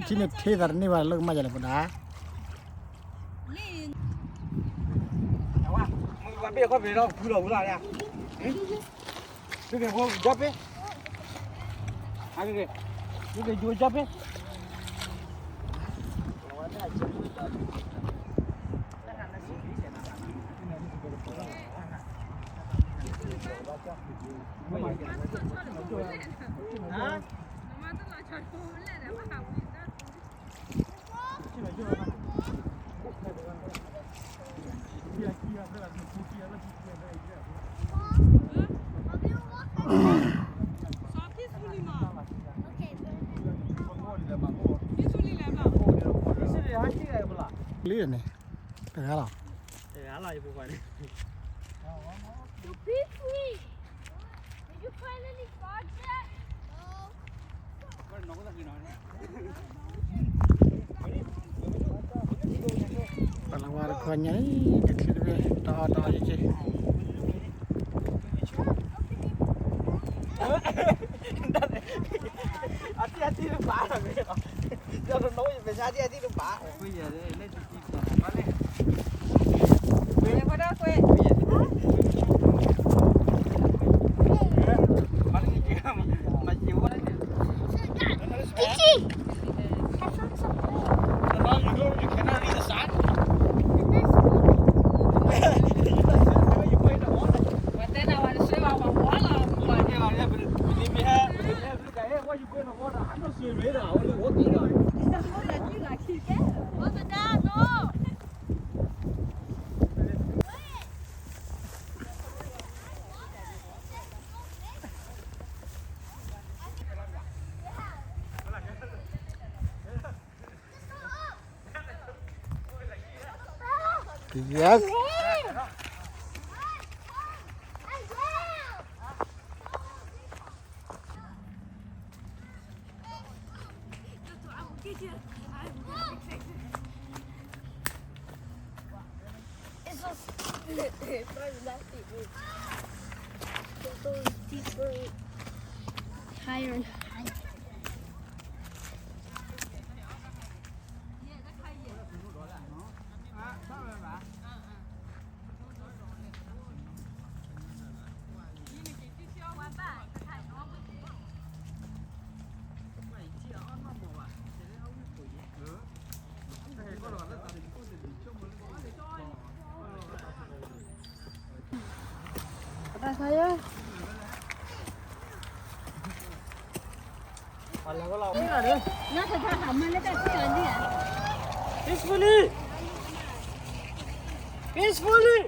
ထံန့ၣ်ထံသးတန့ၢ်ဘၣ်လၢကမၣ်ယလဲၣ်ပဒၣ်. Peacefully န့ၣ် တဂၤလီၤ. Peacefully, did you find any frogs yet? No. ပှၤလၢဝါတခီညါအံၤ တချုးတဘ့ၣ် တအီၣ်တအီယက့ၤ အတံၢ်အတံၢ်တဘၣ်လီၤ, ဒီးတနီၤယမဲာ်ညါတံၢ်အတံၢ်တဘၣ်. Yes. It's just, it's not my favorite. It goes deeper, higher and higher. Peacefully! Peacefully!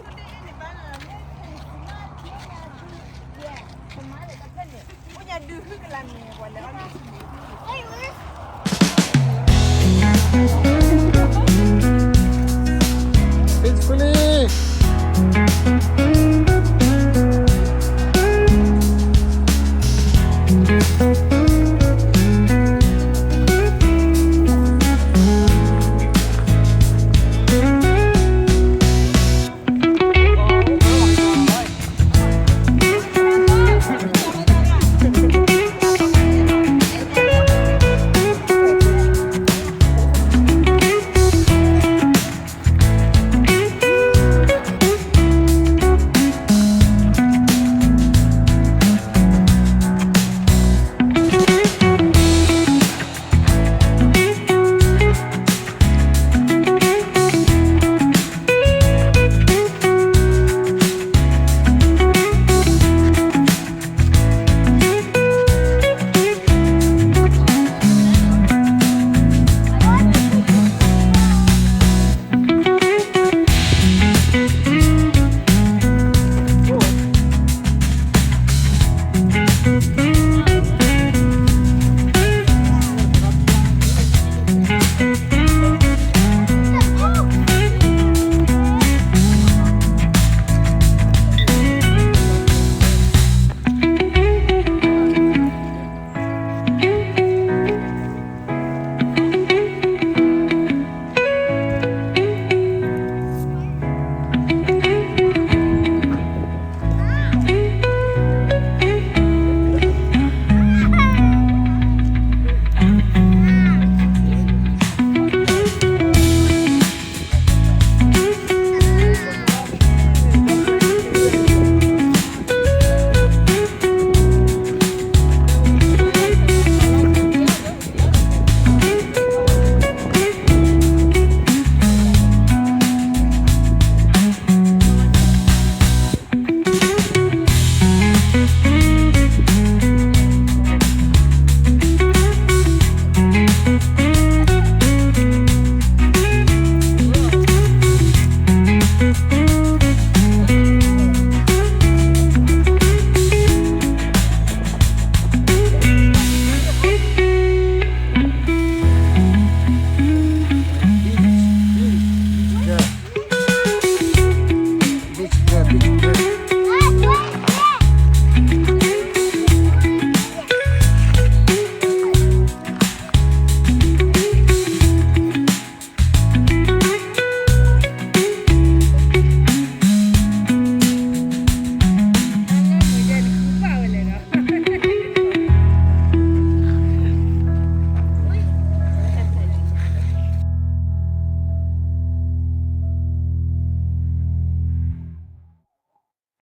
Peacefully!